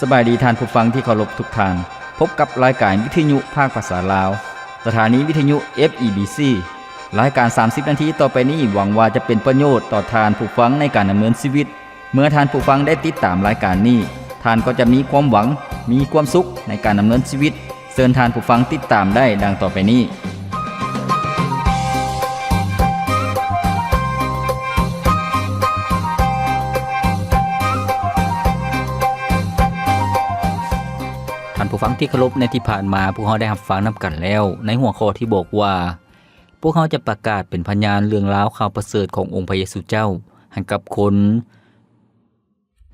ສະບາຍດີທ່ານຜູ້ຟັງທີ່ເຄົາລົບທຸກທ່ານ. ພົບກັບລາຍການວິທະຍຸພາກພາສາລາວ, ສະຖານີວິທະຍຸ ເອັຟ ອີ ບີ ຊີ. ລາຍການສາມສິບນາທີຕໍ່ໄປນີ້ ຫວັງວ່າຈະເປັນປະໂຫຍດຕໍ່ທ່ານຜູ້ຟັງໃນການດຳເນີນຊີວິດ. ເມື່ອທ່ານຜູ້ຟັງໄດ້ຕິດຕາມລາຍການນີ້, ທ່ານກໍຈະມີຄວາມຫວັງ, ມີຄວາມສຸກໃນການດຳເນີນຊີວິດ. ເຊີນທ່ານຜູ້ຟັງຕິດຕາມໄດ້ດັ່ງຕໍ່ໄປນີ້. ທ່ານຜູ້ຟັງທີ່ເຄົາລົບ, ໃນທີ່ຜ່ານມາ ພວກເຮົາໄດ້ຮັບຟັງນຳກັນແລ້ວ ໃນຫົວຂໍ້ທີ່ບອກວ່າ ພວກເຮົາຈະປະກາດເປັນພະຍານເລື່ອງລາວຂ່າວປະເສີດຂອງອົງພະເຢຊູເຈົ້າໃຫ້ກັບຄົນ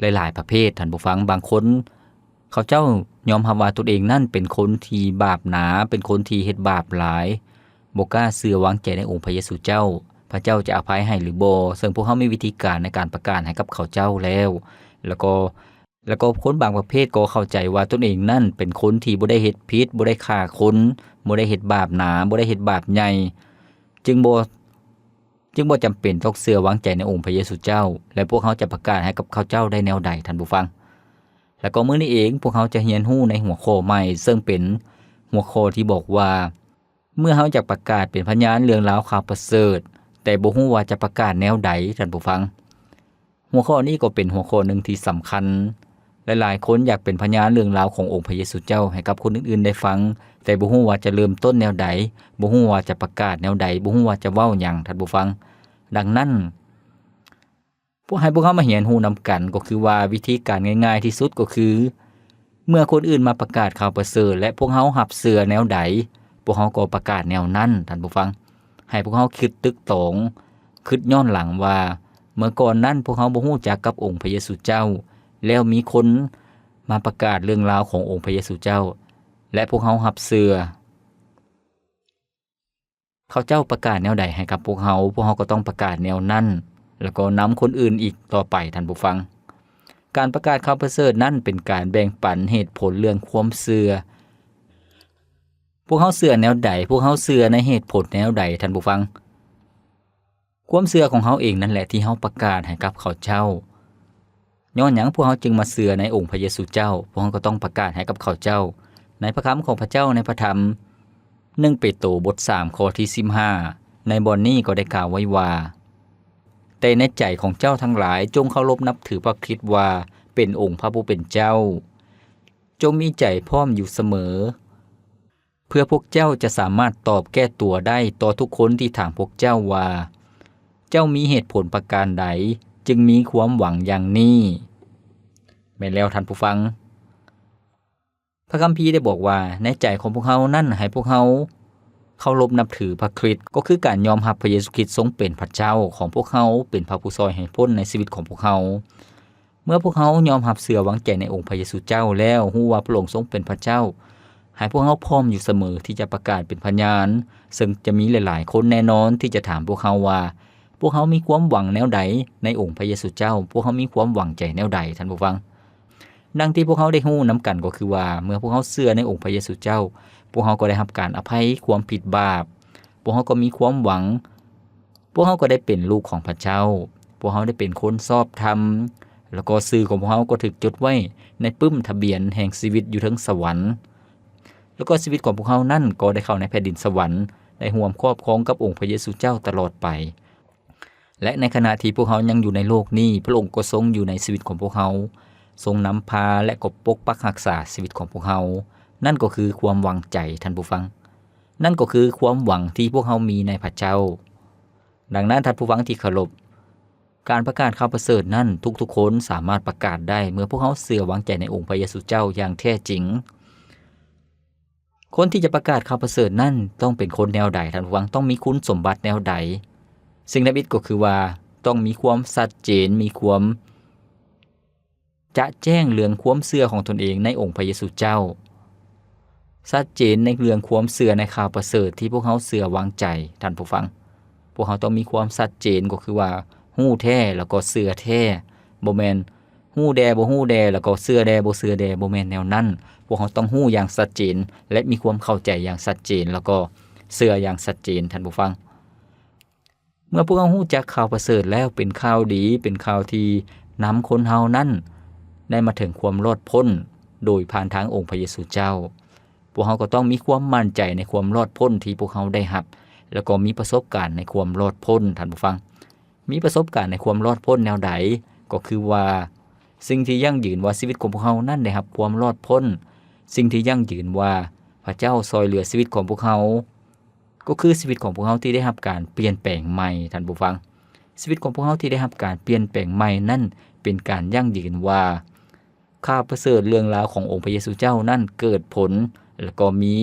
ຫຼາຍໆປະເພດ, ທ່ານຜູ້ຟັງ. ບາງຄົນເຂົາເຈົ້າຍອມຮັບວ່າຕົນເອງນັ້ນເປັນຄົນທີ່ບາບໜາ, ເປັນຄົນທີ່ເຮັດບາບຫຼາຍ, ບໍ່ກ້າເຊື່ອວາງໃຈໃນອົງພະເຢຊູເຈົ້າ, ພະເຈົ້າຈະອະໄພໃຫ້ຫຼືບໍ່. ເຊິ່ງພວກເຮົາມີວິທີການໃນການປະກາດໃຫ້ກັບເຂົາເຈົ້າແລ້ວ, ແລ້ວກໍ ແລ້ວກໍຄົນບາງປະເພດກໍເຂົ້າໃຈວ່າຕົນເອງນັ້ນເປັນຄົນທີ່ບໍ່ໄດ້ເຮັດຜິດ, ບໍ່ໄດ້ຂ້າຄົນ, ບໍ່ໄດ້ເຮັດບາບໜາ, ບໍ່ໄດ້ເຮັດບາບໃຫຍ່, ຈຶ່ງບໍ່ ຈຶ່ງບໍ່ຈຳເປັນຕ້ອງເຊື່ອວາງໃຈໃນອົງພະເຢຊູເຈົ້າ, ແລະ ພວກເຮົາຈະປະກາດໃຫ້ກັບເຂົາເຈົ້າໄດ້ແນວໃດ, ທ່ານຜູ້ຟັງ? ແລ້ວກໍມື້ນີ້ເອງ, ພວກເຮົາຈະຮຽນຮູ້ໃນຫົວຂໍ້ໃໝ່, ເຊິ່ງເປັນຫົວຂໍ້ທີ່ບອກວ່າ ເມື່ອເຮົາຢາກປະກາດເປັນພະຍານເລື່ອງລາວຂ່າວປະເສີດ, ແຕ່ບໍ່ຮູ້ວ່າຈະປະກາດແນວໃດ, ທ່ານຜູ້ຟັງ. ຫົວຂໍ້ນີ້ກໍເປັນຫົວຂໍ້ໜຶ່ງທີ່ສຳຄັນ. ຫຼາຍໆຄົນຢາກເປັນພະຍານເລື່ອງລາວຂອງອົງພະເຢຊູເຈົ້າໃຫ້ກັບຄົນອື່ນໆໄດ້ຟັງ, ແຕ່ບໍ່ຮູ້ວ່າຈະເລີ່ມຕົ້ນແນວໃດ, ບໍ່ຮູ້ວ່າຈະປະກາດແນວໃດ, ບໍ່ຮູ້ວ່າຈະເວົ້າຫຍັງ, ທ່ານຜູ້ຟັງ. ດັ່ງນັ້ນ, ພວກ ໃຫ້ພວກເຮົາມາຮຽນຮູ້ນຳກັນ, ກໍຄືວ່າວິທີການງ່າຍໆທີ່ສຸດກໍຄື ເມື່ອຄົນອື່ນມາປະກາດຂ່າວປະເສີດ ແລະ ພວກເຮົາຮັບເຊື່ອແນວໃດ, ພວກເຮົາກໍປະກາດແນວນັ້ນ, ທ່ານຜູ້ຟັງ. ໃຫ້ພວກເຮົາຄິດຕຶກຕອງ, ຄິດຍ້ອນຫຼັງວ່າ ເມື່ອກ່ອນນັ້ນພວກເຮົາບໍ່ຮູ້ຈັກກັບອົງພະເຢຊູເຈົ້າ, ແລ້ວມີຄົນມາປະກາດເລື່ອງລາວຂອງອົງພະເຢຊູເຈົ້າ ແລະ ພວກເຮົາຮັບເຊື່ອ. ເຂົາເຈົ້າປະກາດແນວໃດໃຫ້ກັບພວກເຮົາ, ພວກເຮົາກໍຕ້ອງປະກາດແນວນັ້ນ, ແລ້ວກໍນຳຄົນອື່ນອີກຕໍ່ໄປ, ທ່ານຜູ້ຟັງ. ການປະກາດຂ່າວປະເສີດນັ້ນເປັນການແບ່ງປັນເຫດຜົນເລື່ອງຄວາມເຊື່ອ. ພວກເຮົາເຊື່ອແນວໃດ? ພວກເຮົາເຊື່ອໃນເຫດຜົນແນວໃດ, ທ່ານຜູ້ຟັງ? ຄວາມເຊື່ອຂອງເຮົາເອງນັ້ນແຫຼະທີ່ເຮົາປະກາດໃຫ້ກັບເຂົາເຈົ້າ. ຍ້ອນຫຍັງພວກເຮົາຈຶ່ງມາເຊື່ອໃນອົງພະເຢຊູເຈົ້າ? ພວກເຮົາກໍຕ້ອງປະກາດໃຫ້ກັບເຂົາເຈົ້າ. ໃນພະຄຳຂອງພະເຈົ້າໃນພະທຳ ໜຶ່ງເປໂຕ ບົດສາມ ຂໍ້ທີສິບຫ້າ ໃນບ່ອນນີ້ກໍໄດ້ກ່າວໄວ້ວ່າ, ແຕ່ໃນໃຈຂອງເຈົ້າທັງຫຼາຍ ຈົ່ງເຄົາລົບນັບຖືພະຄຣິດວ່າເປັນອົງພະຜູ້ເປັນເຈົ້າ. ຈົ່ງມີໃຈພ້ອມຢູ່ສະເໝີ. ເພື່ອພວກເຈົ້າຈະສາມາດຕອບແກ້ຕົວໄດ້ຕໍ່ທຸກຄົນທີ່ຖາມພວກເຈົ້າວ່າ, ເຈົ້າມີເຫດຜົນປະການໃດຈຶ່ງມີຄວາມຫວັງຢ່າງນີ້? ແມ່ນແລ້ວທ່ານຜູ້ຟັງ, ພະຄຳພີໄດ້ບອກວ່າ, ໃນໃຈຂອງພວກເຮົານັ້ນໃຫ້ພວກເຮົາເຄົາລົບນັບຖືພະຄຣິດ, ກໍຄືການຍອມຮັບພະເຢຊູຄຣິດຊົງເປັນພະເຈົ້າຂອງພວກເຮົາ, ເປັນພະຜູ້ຊ່ອຍໃຫ້ພົ້ນໃນຊີວິດຂອງພວກເຮົາ. ເມື່ອພວກເຮົາຍອມຮັບເຊື່ອວາງໃຈໃນອົງພະເຢຊູເຈົ້າແລ້ວ, ຮູ້ວ່າພະອົງຊົງເປັນພະເຈົ້າ, ໃຫ້ພວກເຮົາພ້ອມຢູ່ສະເໝີທີ່ຈະປະກາດເປັນພະຍານ, ເຊິ່ງຈະມີຫຼາຍໆຄົນແນ່ນອນທີ່ຈະຖາມພວກເຮົາວ່າ, ພວກເຮົາມີຄວາມຫວັງແນວໃດໃນອົງພະເຢຊູເຈົ້າ? ພວກເຮົາມີຄວາມຫວັງໃຈແນວໃດ, ທ່ານຜູ້ຟັງ? ດັ່ງທີ່ພວກເຮົາໄດ້ຮູ້ນຳກັນກໍຄືວ່າ, ເມື່ອພວກເຮົາເຊື່ອໃນອົງພະເຢຊູເຈົ້າ, ພວກເຮົາກໍໄດ້ຮັບການອະໄພຄວາມຜິດບາບ, ພວກເຮົາກໍມີຄວາມຫວັງ ພວກເຮົາກໍໄດ້ເປັນລູກຂອງພະເຈົ້າ, ພວກເຮົາໄດ້ເປັນຄົນຊອບທຳ, ແລ້ວກໍຊື່ຂອງພວກເຮົາກໍຖືກຈົດໄວ້ໃນປຶ້ມທະບຽນແຫ່ງຊີວິດຢູ່ເທິງສະຫວັນ, ແລ້ວກໍຊີວິດຂອງພວກເຮົານັ້ນກໍໄດ້ເຂົ້າໃນແຜ່ນດິນສະຫວັນ, ໄດ້ຮ່ວມຄອບຄອງກັບອົງພະເຢຊູເຈົ້າຕະຫຼອດໄປ. ແລະ ໃນຂະນະທີ່ພວກເຮົາຍັງຢູ່ໃນໂລກນີ້, ພະອົງກໍຊົງຢູ່ໃນຊີວິດຂອງພວກເຮົາ, ຊົງນຳພາ ແລະ ກໍປົກປັກຮັກສາຊີວິດຂອງພວກເຮົາ. ນັ້ນກໍຄືຄວາມຫວັງໃຈ, ທ່ານຜູ້ຟັງ. ນັ້ນກໍຄືຄວາມຫວັງທີ່ພວກເຮົາມີໃນພະເຈົ້າ. ດັ່ງນັ້ນ, ທ່ານຜູ້ຟັງທີ່ເຄົາລົບ, ການປະກາດຂ່າວປະເສີດນັ້ນ ທຸກໆຄົນສາມາດປະກາດໄດ້ ເມື່ອພວກເຮົາເຊື່ອວາງໃຈໃນອົງພະເຢຊູເຈົ້າຢ່າງແທ້ຈິງ. ຄົນທີ່ຈະປະກາດຂ່າວປະເສີດນັ້ນ ຕ້ອງເປັນຄົນແນວໃດ, ທ່ານຜູ້ຟັງ? ຕ້ອງມີຄຸນສົມບັດແນວໃດ? ສິ່ງທຳອິດກໍຄືວ່າ ຕ້ອງມີຄວາມຊັດເຈນ, ມີຄວາມ ຈະແຈ້ງເລື່ອງຄວາມເຊື່ອຂອງຕົນເອງໃນອົງພະເຢຊູເຈົ້າ, ຊັດເຈນໃນເລື່ອງຄວາມເຊື່ອໃນຂ່າວປະເສີດທີ່ພວກເຮົາເຊື່ອວາງໃຈ, ທ່ານຜູ້ຟັງ. ພວກເຮົາຕ້ອງມີຄວາມຊັດເຈນ, ກໍຄືວ່າຮູ້ແທ້ ແລ້ວກໍເຊື່ອແທ້, ບໍ່ແມ່ນຮູ້ແດ່ ບໍ່ຮູ້ແດ່ ແລ້ວກໍເຊື່ອແດ່ ບໍ່ເຊື່ອແດ່, ບໍ່ແມ່ນແນວນັ້ນ. ພວກເຮົາຕ້ອງຮູ້ຢ່າງຊັດເຈນ ແລະ ມີຄວາມເຂົ້າໃຈຢ່າງຊັດເຈນ ແລ້ວກໍເຊື່ອຢ່າງຊັດເຈນ, ທ່ານຜູ້ຟັງ. ເມື່ອພວກເຮົາຮູ້ຈັກຂ່າວປະເສີດແລ້ວ ເປັນຂ່າວດີ, ເປັນຂ່າວທີ່ນຳຄົນເຮົານັ້ນໄດ້ມາເຖິງຄວາມລອດພົ້ນ, ໂດຍຜ່ານທາງອົງພະເຢຊູເຈົ້າ. ພວກເຮົາກໍຕ້ອງມີຄວາມໝັ້ນໃຈໃນຄວາມລອດພົ້ນທີ່ພວກເຮົາໄດ້ຮັບ ແລ້ວກໍມີປະສົບການໃນຄວາມລອດພົ້ນ, ທ່ານຜູ້ຟັງ. ມີປະສົບການໃນຄວາມລອດພົ້ນແນວໃດ? ກໍຄືວ່າ ສິ່ງທີ່ຢັ້ງຢືນວ່າຊີວິດຂອງພວກເຮົານັ້ນໄດ້ຮັບຄວາມລອດພົ້ນ, ສິ່ງທີ່ຢັ້ງຢືນວ່າພະເຈົ້າຊ່ອຍເຫຼືອຊີວິດຂອງພວກເຮົາ, ກໍຄືຊີວິດຂອງພວກເຮົາທີ່ໄດ້ຮັບການປ່ຽນແປງໃໝ່, ທ່ານຜູ້ຟັງ. ຊີວິດຂອງພວກເຮົາທີ່ໄດ້ຮັບການປ່ຽນແປງໃໝ່ນັ້ນ ເປັນການຢັ້ງຢືນວ່າ ຂ່າວປະເສີດເລື່ອງລາວຂອງອົງພະເຢຊູເຈົ້ານັ້ນເກີດຜົນ ແລະ ກໍມີ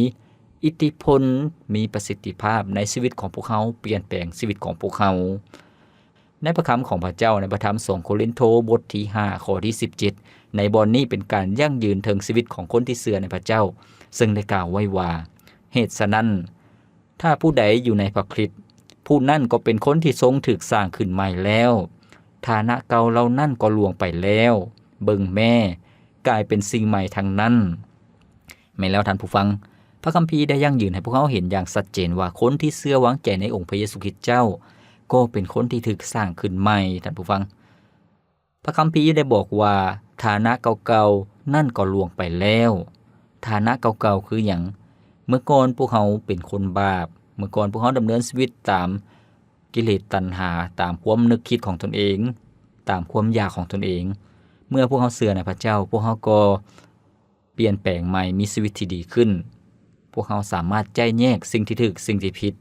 ອິດທິພົນ, ມີປະສິດທິພາບໃນຊີວິດຂອງພວກເຮົາ, ປ່ຽນແປງຊີວິດຂອງພວກເຮົາ. ໃນພະຄຳຂອງພະເຈົ້າ ໃນພະທຳສອງໂກລິນໂທ ບົດທີຫ້າ ຂໍ້ທີສິບເຈັດ ໃນບ່ອນນີ້ເປັນການຢັ້ງຢືນເຖິງຊີວິດຂອງຄົນທີ່ເຊື່ອໃນພະເຈົ້າ, ເຊິ່ງໄດ້ກ່າວໄວ້ວ່າ, ເຫດສະນັ້ນ, ຖ້າຜູ້ໃດຢູ່ໃນພະຄຣິດ, ຜູ້ນັ້ນກໍເປັນຄົນທີ່ຊົງຖືກສ້າງຂຶ້ນໃໝ່ແລ້ວ. ຖານະເກົ່າເຫຼົ່ານັ້ນກໍລ່ວງໄປແລ້ວ. ເບິ່ງແມ້, ກາຍເປັນສິ່ງໃໝ່ທັງນັ້ນ. ແມ່ນແລ້ວທ່ານຜູ້ຟັງ, ພະຄຳພີໄດ້ຢັ້ງຢືນໃຫ້ພວກເຮົາເຫັນຢ່າງຊັດເຈນວ່າ ຄົນທີ່ເຊື່ອວາງໃຈໃນອົງພະເຢຊູຄຣິດເຈົ້າ ກໍເປັນຄົນທີ່ຖືກສ້າງຂຶ້ນໃໝ່, ທ່ານຜູ້ຟັງ. ພະຄຳພີໄດ້ບອກວ່າ ຖານະເກົ່າໆນັ້ນກໍລ່ວງໄປແລ້ວ. ຖານະເກົ່າໆຄືຫຍັງ? ເມື່ອກ່ອນພວກເຮົາເປັນຄົນບາບ, ເມື່ອກ່ອນພວກເຮົາດຳເນີນຊີວິດຕາມກິເລດຕັນຫາ, ຕາມຄວາມນຶກຄິດຂອງຕົນເອງ, ຕາມຄວາມຢາກຂອງຕົນເອງ. ເມື່ອພວກເຮົາເຊື່ອໃນພະເຈົ້າ, ພວກເຮົາກໍ ປ່ຽນແປງໃໝ່, ມີຊີວິດທີ່ດີຂຶ້ນ. ພວກເຮົາສາມາດໄຈ້ແຍກສິ່ງທີ່ຖືກ, ສິ່ງທີ່ຜິດ.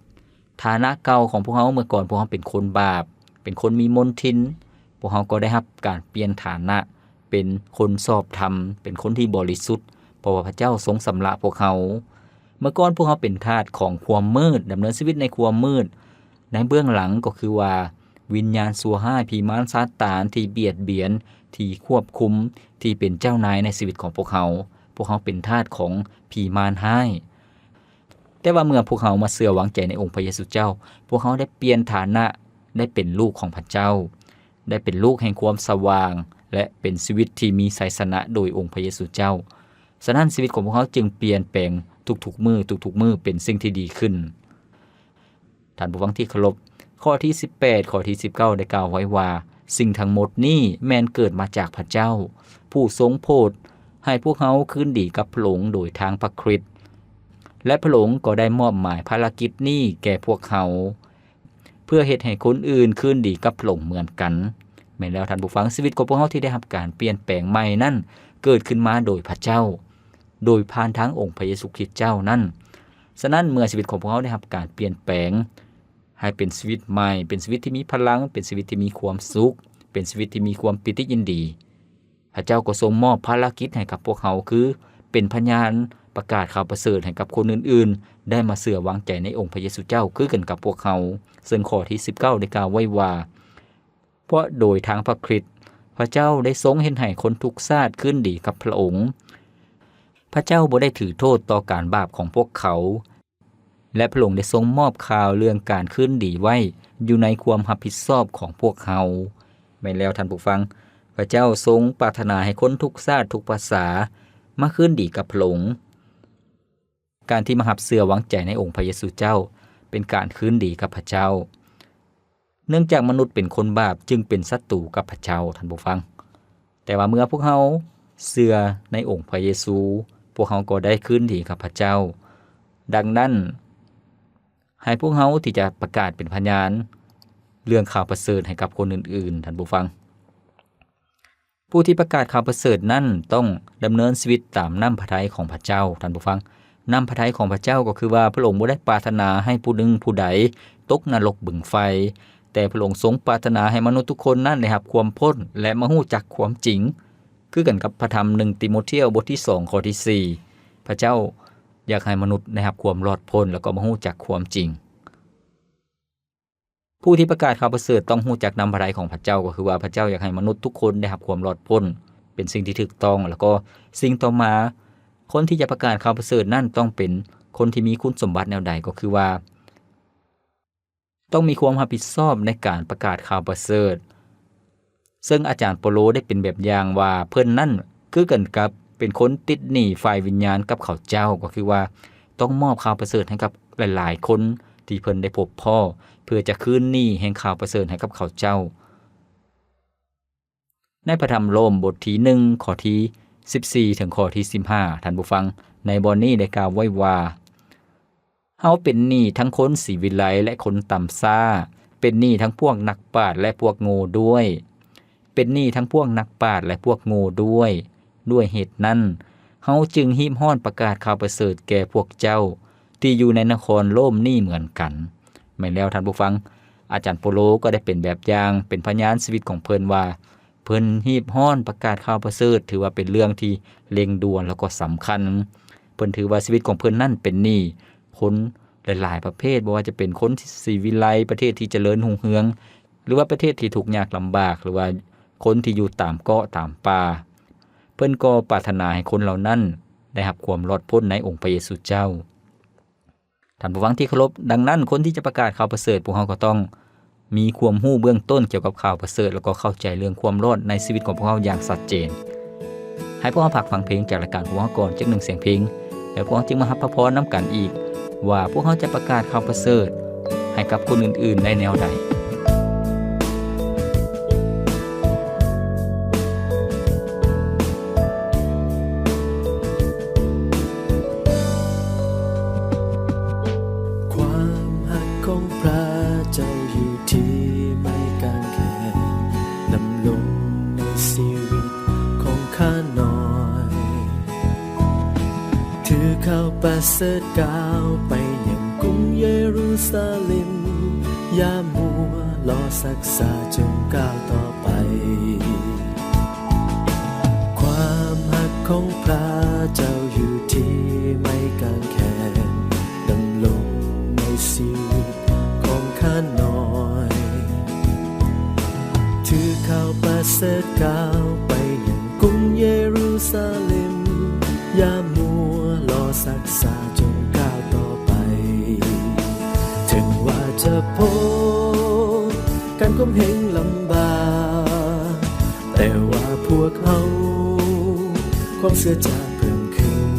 ຖານະເກົ່າຂອງພວກເຮົາເມື່ອກ່ອນ, ພວກເຮົາເປັນຄົນບາບ, ເປັນຄົນມີມົນທິນ. ພວກເຮົາກໍໄດ້ຮັບການປ່ຽນຖານະເປັນຄົນຊອບທຳ, ເປັນຄົນທີ່ບໍລິສຸດ, ເພາະວ່າພະເຈົ້າຊົງຊຳລະພວກເຮົາ. ເມື່ອກ່ອນພວກເຮົາເປັນທາດຂອງຄວາມມືດ, ດຳເນີນຊີວິດໃນຄວາມມືດ. ໃນເບື້ອງຫຼັງກໍຄືວ່າ ວິນຍານຊົ່ວຮ້າຍ, ຜີມານຊາຕານທີ່ບຽດບຽນ, ທີ່ຄວບຄຸມ, ທີ່ເປັນເຈົ້ານາຍໃນຊີວິດຂອງພວກເຮົາ. ພວກເຮົາເປັນທາດຂອງຜີມານຮ້າຍ. ແຕ່ວ່າເມື່ອພວກເຮົາມາເຊື່ອວາງໃຈໃນອົງພະເຢຊູເຈົ້າ, ພວກເຮົາໄດ້ປ່ຽນຖານະ, ໄດ້ເປັນລູກຂອງພະເຈົ້າ, ໄດ້ເປັນລູກແຫ່ງຄວາມສະຫວ່າງ ແລະ ເປັນຊີວິດທີ່ມີໄຊຊະນະໂດຍອົງພະເຢຊູເຈົ້າ. ສະນັ້ນ, ຊີວິດຂອງພວກເຮົາຈຶ່ງປ່ຽນແປງທຸກໆມື້, ທຸກໆມື້ເປັນສິ່ງທີ່ດີຂຶ້ນ. ທ່ານຜູ້ຟັງທີ່ເຄົາລົບ, ຂໍ້ທີສິບແປດ, ຂໍ້ທີສິບເກົ້າ ໄດ້ກ່າວໄວ້ວ່າ, ສິ່ງທັງໝົດນີ້ແມ່ນເກີດມາຈາກພະເຈົ້າ, ຜູ້ຊົງໂຜດໃຫ້ພວກເຮົາຄືນດີກັບພະອົງໂດຍທາງພະຄຣິດ, ແລະ ພະອົງກໍໄດ້ມອບໝາຍພາລະກິດນີ້ແກ່ພວກເຮົາ, ເພື່ອເຮັດໃຫ້ຄົນອື່ນຄືນດີກັບພະອົງເໝືອນກັນ. ແມ່ນແລ້ວທ່ານຜູ້ຟັງ, ຊີວິດຂອງພວກເຮົາທີ່ໄດ້ຮັບການປ່ຽນແປງໃໝ່ນັ້ນ ເກີດຂຶ້ນມາໂດຍພະເຈົ້າ, ໂດຍຜ່ານທາງອົງພະເຢຊູຄຣິດເຈົ້ານັ້ນ. ສະນັ້ນ, ເມື່ອຊີວິດຂອງພວກເຮົາໄດ້ຮັບການປ່ຽນແປງ ໃຫ້ເປັນຊີວິດໃໝ່, ເປັນຊີວິດທີ່ມີພະລັງ, ເປັນຊີວິດທີ່ມີຄວາມສຸກ, ເປັນຊີວິດທີ່ມີຄວາມປີຕິຍິນດີ, ພະເຈົ້າກໍຊົງມອບພາລະກິດໃຫ້ກັບພວກເຮົາ, ຄືເປັນພະຍານປະກາດຂ່າວປະເສີດໃຫ້ກັບຄົນອື່ນໆ ໄດ້ມາເຊື່ອວາງໃຈໃນອົງພະເຢຊູເຈົ້າຄືກັນກັບພວກເຮົາ. ເຊິ່ງຂໍ້ທີສິບເກົ້າໄດ້ກ່າວໄວ້ວ່າ, ເພາະໂດຍທາງພະຄຣິດ, ພະເຈົ້າໄດ້ຊົງເຮັດໃຫ້ຄົນທຸກຊາດຄືນດີກັບພະອົງ. ພະເຈົ້າບໍ່ໄດ້ຖືໂທດຕໍ່ການບາບຂອງພວກເຂົາ, ແລະ ພະອົງໄດ້ຊົງມອບຂ່າວເລື່ອງການຄືນດີໄວ້ຢູ່ໃນຄວາມຮັບຜິດຊອບຂອງພວກເຮົາ. ແມ່ນແລ້ວທ່ານຜູ້ຟັງ, ພະເຈົ້າຊົງປາດຖະໜາໃຫ້ຄົນທຸກຊາດທຸກພາສາມາຄືນດີກັບພະອົງ. ການທີ່ມາຮັບເຊື່ອວາງໃຈໃນອົງພະເຢຊູເຈົ້າ ເປັນການຄືນດີກັບພະເຈົ້າ. ເນື່ອງຈາກມະນຸດເປັນຄົນບາບ ຈຶ່ງເປັນສັດຕູກັບພະເຈົ້າ, ທ່ານຜູ້ຟັງ. ແຕ່ວ່າເມື່ອພວກເຮົາເຊື່ອໃນອົງພະເຢຊູ, ພວກເຮົາກໍໄດ້ຄືນດີກັບພະເຈົ້າ. ດັ່ງນັ້ນ, ໃຫ້ພວກເຮົາທີ່ຈະປະກາດເປັນພະຍານເລື່ອງຂ່າວປະເສີດໃຫ້ກັບຄົນອື່ນໆ, ທ່ານຜູ້ຟັງ. ຜູ້ທີ່ປະກາດຂ່າວປະເສີດນັ້ນ ຕ້ອງດຳເນີນຊີວິດຕາມນ້ຳພະໄທຂອງພະເຈົ້າ, ທ່ານຜູ້ຟັງ. ນ້ຳພະໄທຂອງພະເຈົ້າກໍຄືວ່າ ພະອົງບໍ່ໄດ້ປາດຖະໜາໃຫ້ຜູ້ໜຶ່ງຜູ້ໃດຕົກນະລົກບຶງໄຟ, ແຕ່ພະອົງຊົງປາດຖະໜາໃຫ້ມະນຸດທຸກຄົນນັ້ນໄດ້ຮັບຄວາມພົ້ນ ແລະ ມາຮູ້ຈັກຄວາມຈິງ. ຄືກັນກັບພະທຳໜຶ່ງຕີໂມທຽວ ບົດທີສອງ ຂໍ້ທີສີ່, ພະເຈົ້າຢາກໃຫ້ມະນຸດໄດ້ຮັບຄວາມລອດພົ້ນ ແລ້ວກໍມາຮູ້ຈັກຄວາມຈິງ. ຜູ້ທີ່ປະກາດຂ່າວປະເສີດຕ້ອງຮູ້ຈັກນ້ຳພະໄທຂອງພະເຈົ້າ, ກໍຄືວ່າພະເຈົ້າຢາກໃຫ້ມະນຸດທຸກຄົນໄດ້ຮັບຄວາມລອດພົ້ນ, ເປັນສິ່ງທີ່ຖືກຕ້ອງ. ແລ້ວກໍສິ່ງຕໍ່ມາ, ຄົນທີ່ຈະປະກາດຂ່າວປະເສີດນັ້ນຕ້ອງເປັນຄົນທີ່ມີຄຸນສົມບັດແນວໃດ? ກໍຄືວ່າ ຕ້ອງມີຄວາມຮັບຜິດຊອບໃນການປະກາດຂ່າວປະເສີດ. ເຊິ່ງອາຈານເປົາໂລໄດ້ເປັນແບບຢ່າງວ່າ ເພິ່ນນັ້ນຄືກັນກັບເປັນຄົນຕິດໜີ້ຝ່າຍວິນຍານກັບເຂົາເຈົ້າ, ກໍຄືວ່າຕ້ອງມອບຂ່າວປະເສີດໃຫ້ກັບຫຼາຍໆຄົນທີ່ເພິ່ນໄດ້ພົບພໍ້, ເພື່ອຈະຄືນໜີ້ແຫ່ງຂ່າວປະເສີດໃຫ້ກັບເຂົາເຈົ້າ. ໃນພະທຳໂລມບົດທີໜຶ່ງ ຂໍ້ທີ ສິບສີ່ ເຖິງຂໍ້ທີ ສິບຫ້າ ທ່ານຜູ້ຟັງ, ໃນບ່ອນນີ້ໄດ້ກ່າວໄວ້ວ່າ, ເຮົາເປັນໜີ້ທັງຄົນສີວິໄລ ແລະ ຄົນຕ່ຳຊ້າ, ເປັນໜີ້ທັງພວກນັກປາດ ແລະ ພວກໂງ່ດ້ວຍ, ເປັນໜີ້ທັງພວກນັກປາດ ແລະ ພວກໂງ່ດ້ວຍ. ດ້ວຍເຫດນັ້ນ, ເຮົາຈຶ່ງຮີບຮ້ອນປະກາດຂ່າວປະເສີດແກ່ພວກເຈົ້າ ທີ່ຢູ່ໃນນະຄອນໂຣມນີ້ເໝືອນກັນ. ແມ່ນແລ້ວທ່ານຜູ້ຟັງ, ອາຈານໂປໂລກໍໄດ້ເປັນແບບຢ່າງ, ເປັນພະຍານຊີວິດຂອງເພິ່ນວ່າ ເພິ່ນຮີບຮ້ອນປະກາດຂ່າວປະເສີດ ຖືວ່າເປັນເລື່ອງທີ່ເລັ່ງດ່ວນ ແລ້ວກໍສຳຄັນ. ເພິ່ນຖືວ່າຊີວິດຂອງເພິ່ນນັ້ນເປັນໜີ້ຄົນຫຼາຍໆປະເພດ, ບໍ່ວ່າຈະເປັນຄົນທີ່ສີວິໄລ, ປະເທດທີ່ຈະເລີນຮຸ່ງເຮືອງ, ຫຼືວ່າປະເທດທີ່ທຸກຍາກລຳບາກ, ຫຼືວ່າຄົນທີ່ຢູ່ຕາມເກາະຕາມປ່າ. ເພິ່ນກໍປາດຖະໜາໃຫ້ຄົນເຫຼົ່ານັ້ນໄດ້ຮັບຄວາມລອດພົ້ນໃນອົງພະເຢຊູເຈົ້າ. ທ່ານຜູ້ຟັງທີ່ເຄົາລົບ, ດັ່ງນັ້ນ, ຄົນທີ່ຈະປະກາດຂ່າວປະເສີດ, ພວກເຮົາກໍຕ້ອງມີຄວາມຮູ້ເບື້ອງຕົ້ນກ່ຽວກັບຂ່າວປະເສີດ ແລ້ວກໍເຂົ້າໃຈເລື່ອງຄວາມລອດໃນຊີວິດຂອງພວກເຮົາຢ່າງຊັດເຈນ. ໃຫ້ພວກເຮົາພັກຟັງເພງຈາກລາຍການຂອງເຮົາກ່ອນຈັກໜຶ່ງສຽງເພງ, ແລ້ວພວກເຮົາຈຶ່ງມາຮັບພະພອນນຳກັນອີກ ວ່າພວກເຮົາຈະປະກາດຂ່າວປະເສີດໃຫ້ກັບຄົນອື່ນໆໄດ້ແນວໃດ. ຄວາມຮັກຂອງພຣະເຈົ້າຢູ່ທີ່ໄມ້ກາງແຂນ ດຳລົງໃນຊີວິດຂອງຂ້ານ້ອຍ. ຖືຂ່າວປະເສີດກ້າວໄປຍັງກຸງເຢຣູຊາເລັມ, ຢ່າມົວລໍຊັກຊ້າ, ຈົ່ງກ້າວຕໍ່ໄປ. ຄວາມຮັກຂອງພຣະເຈົ້າຢູ່ທີ່ໄມ້ກາງແຂນ ດຳລົງໃນຊີວິດຂອງຂ້ານ້ອຍ. ຖືຂ່າວປະເສີດກ້າວໄປຍັງກຸງເຢຣູຊາເລັມ, ຢ່າມົວລໍຊັກຊ້າ, ຈົ່ງກ້າວຕໍ່ໄປ. ເຖິງວ່າຈະພົບການຂົ່ມເຫງລຳບາກ, ແຕ່ວ່າພວກເຮົາຄວາມເຊື່ອຈະເພີ່ມຂຶ້ນ.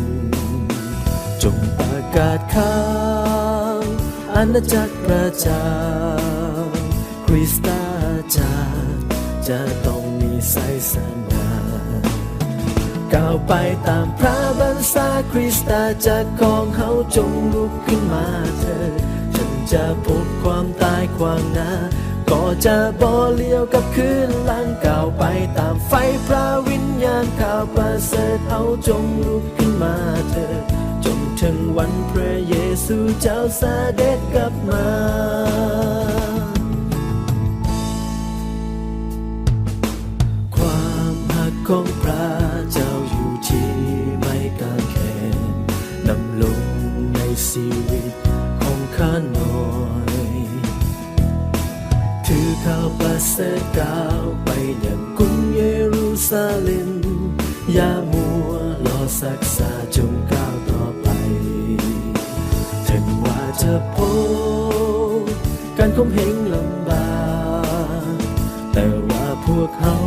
ຈົ່ງປະກາດຂ່າວອານາຈັກພຣະເຈົ້າ, ຄຣິສຕະຈັກຈະຕ້ອງມີໄຊຊະນະ. ກ້າວໄປຕາມພຣະບັນຊາ, ຄຣິສຕະຈັກຂອງເຮົາ, ຈົ່ງລຸກຂຶ້ນມາເທີ້, ເຖິງຈະພົບຄວາມຕາຍຂວາງໜ້າ, ກໍຈະບໍ່ລ້ຽວກັບຄືນຫຼັງ. ກ້າວໄປຕາມໄຟພຣະວິນຍານ, ຂ່າວປະເສີດເຮົາ, ຈົ່ງລຸກຂຶ້ນມາເທີ້, ຈົນເຖິງວັນພຣະເຢຊູເຈົ້າສະເດັດກັບມາ. ຄວາມຮັກຂອງພຣະເຈົ້າຢູ່ທີ່ໄມ້ກາງແຂນ, ດຳລົງໃນຊີວິດຂອງຂ້ານ້ອຍ. ຖືຂ່າວປະເສີດກ້າວໄປຍັງກຸງເຢຣູຊາເລັມ, ຢ່າມົວລໍຊັກຊ້າ, ຈົ່ງກ້າວຕໍ່ໄປ. ເຖິງວ່າຈະພົບການຂົ່ມເຫງລຳບາກ, ແຕ່ວ່າພວກເຮົາ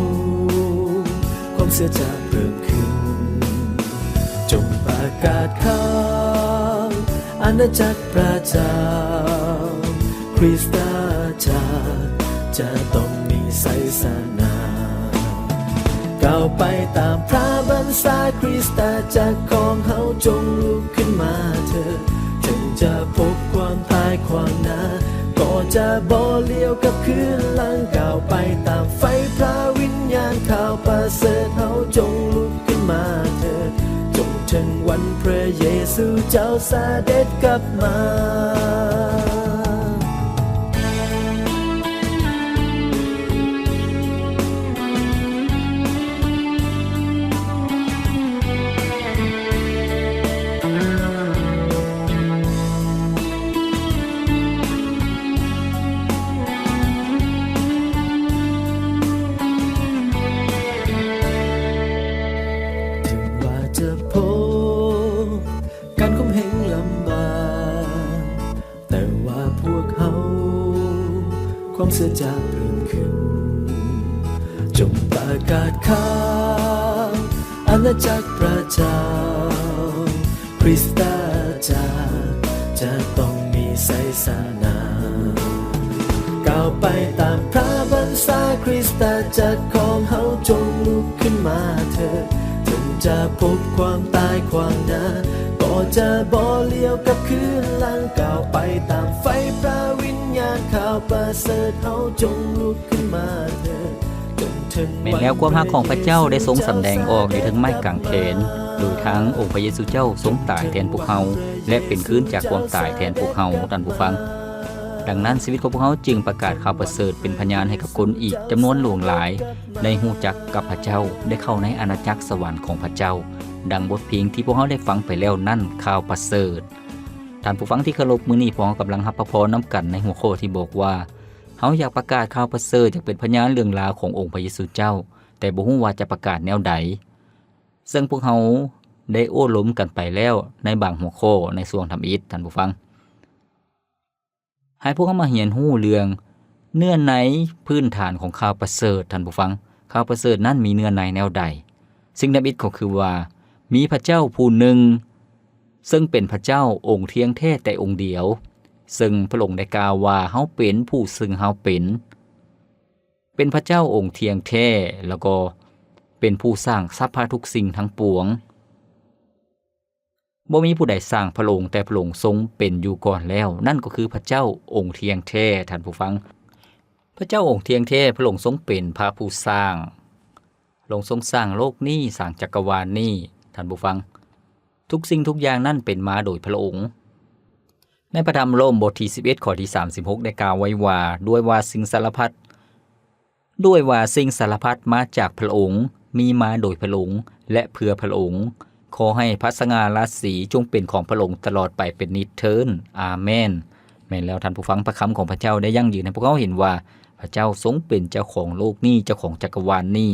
ຄວາມເຊື່ອຈະເພີ່ມຂຶ້ນ. ຈົ່ງປະກາດຂ່າວອານາຈັກພຣະເຈົ້າ, ຄຣິສຕະຈັກຈະຕ້ອງມີໄຊຊະນະ. ກ້າວໄປຕາມພຣະບັນຊາ, ຄຣິສຕະຈັກຂອງເຮົາ, ຈົ່ງລຸກຂຶ້ນມາເທີ້, ເຖິງຈະພົບຄວາມຕາຍຂວາງໜ້າ, ກໍຈະບໍ່ລ້ຽວກັບຄືນຫຼັງ. ກ້າວໄປຕາມໄຟພຣະວິນຍານ, ຂ່າວປະເສີດເຮົາ, ຈົ່ງລຸກຂຶ້ນມາເທີ້, ຈົນເຖິງວັນພຣະເຢຊູເຈົ້າສະເດັດກັບມາ. ເຖິງວ່າຈະພົບການຂົ່ມເຫງລຳບາກ, ແຕ່ວ່າພວກເຮົາຄວາມເຊື່ອຈະເພີ່ມຂຶ້ນ. ຈົ່ງປະກາດຂ່າວອານາຈັກພຣະເຈົ້າ, ຄຣິສຕະຈັກຈະຕ້ອງມີໄຊຊະນະ. ກ້າວໄປຕາມພຣະບັນຊາ, ຄຣິສຕະຈັກຂອງເຮົາ, ຈົ່ງລຸກຂຶ້ນມາເທີ້, ເຖິງ ຈະພົບຄວາມຕາຍຂວາງໜ້າ ກໍຈະບໍ່ລ້ຽວກັບຄືນຫຼັງ ກ້າວໄປຕາມໄຟພຣະວິນຍານ. ຂ່າວປະເສີດເຮົາຈົ່ງລຸກຂຶ້ນມາເທີ້ນ ຈົນເຖິງ ແມ່ນແລ້ວ ຄວາມຮັກຂອງພຣະເຈົ້າໄດ້ຊົງສຳແດງອອກຢູ່ເທິງໄມ້ກາງແຂນ ໂດຍທາງອົງພຣະເຢຊູເຈົ້າຊົງຕາຍແທນພວກເຮົາ ແລະ ເປັນຄືນຈາກຄວາມຕາຍແທນພວກເຮົາ, ທ່ານຜູ້ຟັງ. ດັ່ງນັ້ນ ຊີວິດຂອງພວກເຮົາຈຶ່ງປະກາດຂ່າວປະເສີດເປັນພະຍານໃຫ້ກັບຄົນອີກຈຳນວນຫຼວງຫຼາຍ ໄດ້ຮູ້ຈັກກັບພະເຈົ້າ, ໄດ້ເຂົ້າໃນອານາຈັກສະຫວັນຂອງພະເຈົ້າ, ດັ່ງບົດເພງທີ່ພວກເຮົາໄດ້ຟັງໄປແລ້ວນັ້ນ, ຂ່າວປະເສີດ. ທ່ານຜູ້ຟັງທີ່ເຄົາລົບ, ມື້ນີ້ພວກເຮົາກຳລັງຮັບພະພອນນຳກັນໃນຫົວຂໍ້ທີ່ບອກວ່າ, ເຮົາຢາກປະກາດຂ່າວປະເສີດ, ຢາກເປັນພະຍານເລື່ອງລາວຂອງອົງພະເຢຊູເຈົ້າ, ແຕ່ບໍ່ຮູ້ວ່າຈະປະກາດແນວໃດ. ເຊິ່ງພວກເຮົາໄດ້ໂອ້ລົມກັນໄປແລ້ວໃນບາງຫົວຂໍ້ໃນຊ່ວງທຳອິດ, ທ່ານຜູ້ຟັງ. ໃຫ້ພວກເຮົາມາຮຽນຮູ້ເລື່ອງເນື້ອໃນພື້ນຖານຂອງຂ່າວປະເສີດ, ທ່ານຜູ້ຟັງ. ຂ່າວປະເສີດນັ້ນມີເນື້ອໃນແນວໃດ? ສິ່ງທຳອິດກໍຄືວ່າ ມີພະເຈົ້າຜູ້ໜຶ່ງ ເຊິ່ງເປັນພະເຈົ້າອົງທ່ຽງແທ້ແຕ່ອົງດຽວ, ເຊິ່ງພະອົງໄດ້ກ່າວວ່າ ເຮົາເປັນຜູ້ເຊິ່ງເຮົາເປັນ, ເປັນພະເຈົ້າອົງທ່ຽງແທ້, ແລ້ວກໍເປັນຜູ້ສ້າງສັບພະທຸກສິ່ງທັງປວງ. ບໍ່ມີຜູ້ໃດສ້າງພະອົງ, ແຕ່ພະອົງຊົງເປັນຢູ່ກ່ອນແລ້ວ, ນັ້ນກໍຄືພະເຈົ້າອົງທ່ຽງແທ້, ທ່ານຜູ້ຟັງ. ພະເຈົ້າອົງທ່ຽງແທ້, ພະອົງຊົງເປັນພະຜູ້ສ້າງ. ພະອົງຊົງສ້າງໂລກນີ້, ສ້າງຈັກກະວານນີ້, ທ່ານຜູ້ຟັງ. ທຸກສິ່ງທຸກຢ່າງນັ້ນເປັນມາໂດຍພະອົງ. ໃນພະທຳໂລມບົດທີສິບເອັດ ຂໍ້ທີສາມສິບຫົກ ໄດ້ກ່າວໄວ້ວ່າ, ດ້ວຍວ່າສິ່ງສາລະພັດ ດ້ວຍວ່າສິ່ງສາລະພັດມາຈາກພະອົງ, ມີມາໂດຍພະອົງ ແລະ ເພື່ອພະອົງ. ຂໍໃຫ້ພະສະຫງ່າລາສີຈົ່ງເປັນຂອງພະອົງຕະຫຼອດໄປເປັນນິດເທີນ. ອາເມນ. ແມ່ນແລ້ວທ່ານຜູ້ຟັງ, ພະຄຳຂອງພະເຈົ້າໄດ້ຢັ້ງຢືນໃຫ້ພວກເຮົາເຫັນວ່າ ພະເຈົ້າຊົງເປັນເຈົ້າຂອງໂລກນີ້, ເຈົ້າຂອງຈັກກະວານນີ້.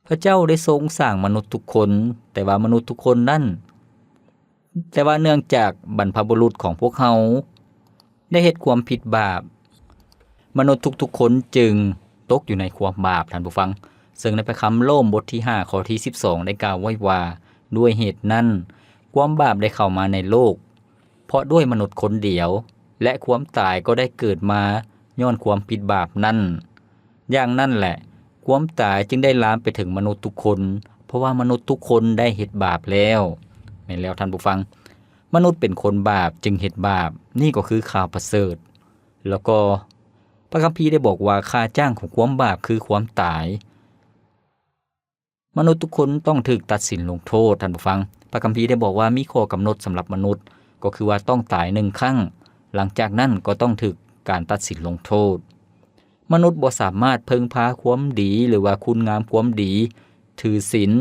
ພະເຈົ້າໄດ້ຊົງສ້າງມະນຸດທຸກຄົນ, ແຕ່ວ່າມະນຸດທຸກຄົນນັ້ນ, ແຕ່ວ່າເນື່ອງຈາກບັນພະບຸລຸດຂອງພວກເຮົາໄດ້ເຮັດຄວາມຜິດບາບ, ມະນຸດທຸກໆຄົນຈຶ່ງຕົກຢູ່ໃນຄວາມບາບ, ທ່ານຜູ້ຟັງ. ເຊິ່ງໃນພະຄຳໂລມບົດທີຫ້າ ຂໍ້ທີສິບສອງ ໄດ້ກ່າວໄວ້ວ່າ, ດ້ວຍເຫດນັ້ນ ຄວາມບາບໄດ້ເຂົ້າມາໃນໂລກ, ເພາະດ້ວຍມະນຸດຄົນດຽວ ແລະ ຄວາມຕາຍກໍໄດ້ເກີດມາຍ້ອນຄວາມຜິດບາບນັ້ນ. ຢ່າງນັ້ນແຫຼະ, ຄວາມຕາຍຈຶ່ງໄດ້ລາມໄປເຖິງມະນຸດທຸກຄົນ, ເພາະວ່າມະນຸດທຸກຄົນໄດ້ເຮັດບາບແລ້ວ. ແມ່ນແລ້ວທ່ານຜູ້ຟັງ, ມະນຸດເປັນຄົນບາບຈຶ່ງເຮັດບາບ, ນີ້ກໍຄືຂ່າວປະເສີດ. ແລ້ວກໍພະຄຳພີໄດ້ບອກວ່າ ຄ່າຈ້າງຂອງຄວາມບາບຄືຄວາມຕາຍ. ມະນຸດທຸກຄົນຕ້ອງຖືກຕັດສິນລົງໂທດ, ທ່ານຜູ້ຟັງ. ພະຄຳພີໄດ້ບອກວ່າມີຂໍ້ກຳນົດສຳລັບມະນຸດ, ກໍຄືວ່າຕ້ອງຕາຍໜຶ່ງຄັ້ງ, ຫຼັງຈາກນັ້ນກໍຕ້ອງຖືກການຕັດສິນລົງໂທດ. ມະນຸດບໍ່ສາມາດເພິ່ງພາຄວາມດີ ຫຼືວ່າຄຸນງາມຄວາມດີ, ຖືສິນ,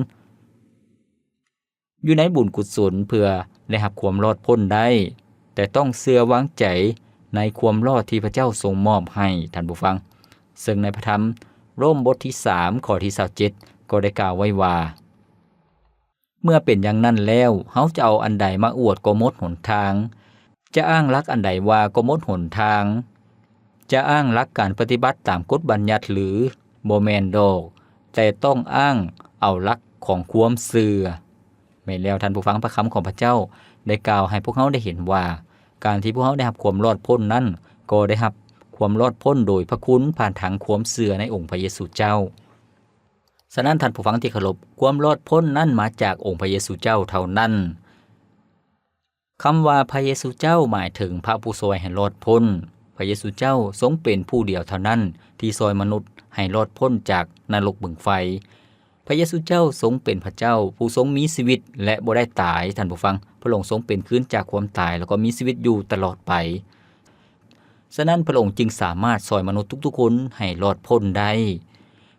ຢູ່ໃນບຸນກຸສົນເພື່ອໄດ້ຮັບຄວາມລອດພົ້ນໄດ້, ແຕ່ຕ້ອງເຊື່ອວາງໃຈໃນຄວາມລອດທີ່ພະເຈົ້າຊົງມອບໃຫ້, ທ່ານຜູ້ຟັງ. ເຊິ່ງໃນພະທຳໂລມບົດທີສາມ ຂໍ້ທີຊາວເຈັດ ກໍໄດ້ກ່າວໄວ້ວ່າ, ເມື່ອເປັນຢ່າງນັ້ນແລ້ວ, ເຮົາຈະເອົາອັນໃດມາອວດກໍໝົດຫົນທາງ, ຈະອ້າງຫຼັກອັນໃດວ່າກໍໝົດຫົນທາງ. ຈະອ້າງຫຼັກການປະຕິບັດຕາມກົດບັນຍັດຫຼື? ບໍ່ແມ່ນດອກ, ແຕ່ຕ້ອງອ້າງເອົາຫຼັກຂອງຄວາມເຊື່ອ. ແມ່ນແລ້ວທ່ານຜູ້ຟັງ, ພະຄຳຂອງພະເຈົ້າໄດ້ກ່າວໃຫ້ພວກເຮົາໄດ້ເຫັນວ່າ, ການທີ່ພວກເຮົາໄດ້ຮັບຄວາມລອດພົ້ນນັ້ນ, ກໍໄດ້ຮັບຄວາມລອດພົ້ນໂດຍພະຄຸນຜ່ານທາງຄວາມເຊື່ອໃນອົງພະເຢຊູເຈົ້າ. ສະນັ້ນທ່ານຜູ້ຟັງທີ່ເຄົາລົບ, ຄວາມລອດພົ້ນນັ້ນມາຈາກອົງພະເຢຊູເຈົ້າເທົ່ານັ້ນ. ຄຳວ່າພະເຢຊູເຈົ້າໝາຍເຖິງພະຜູ້ຊ່ອຍໃຫ້ລອດພົ້ນ. ພະເຢຊູເຈົ້າຊົງເປັນຜູ້ດຽວເທົ່ານັ້ນທີ່ຊ່ອຍມະນຸດໃຫ້ລອດພົ້ນຈາກນະລົກບຶງໄຟ. ພະເຢຊູເຈົ້າຊົງເປັນພະເຈົ້າຜູ້ຊົງມີຊີວິດ ແລະ ບໍ່ໄດ້ຕາຍ, ທ່ານຜູ້ຟັງ. ພະອົງຊົງເປັນຄືນຈາກຄວາມຕາຍ ແລ້ວກໍມີຊີວິດຢູ່ຕະຫຼອດໄປ. ສະນັ້ນພະອົງຈຶ່ງສາມາດຊ່ອຍມະນຸດທຸກໆຄົນໃຫ້ລອດພົ້ນໄດ້.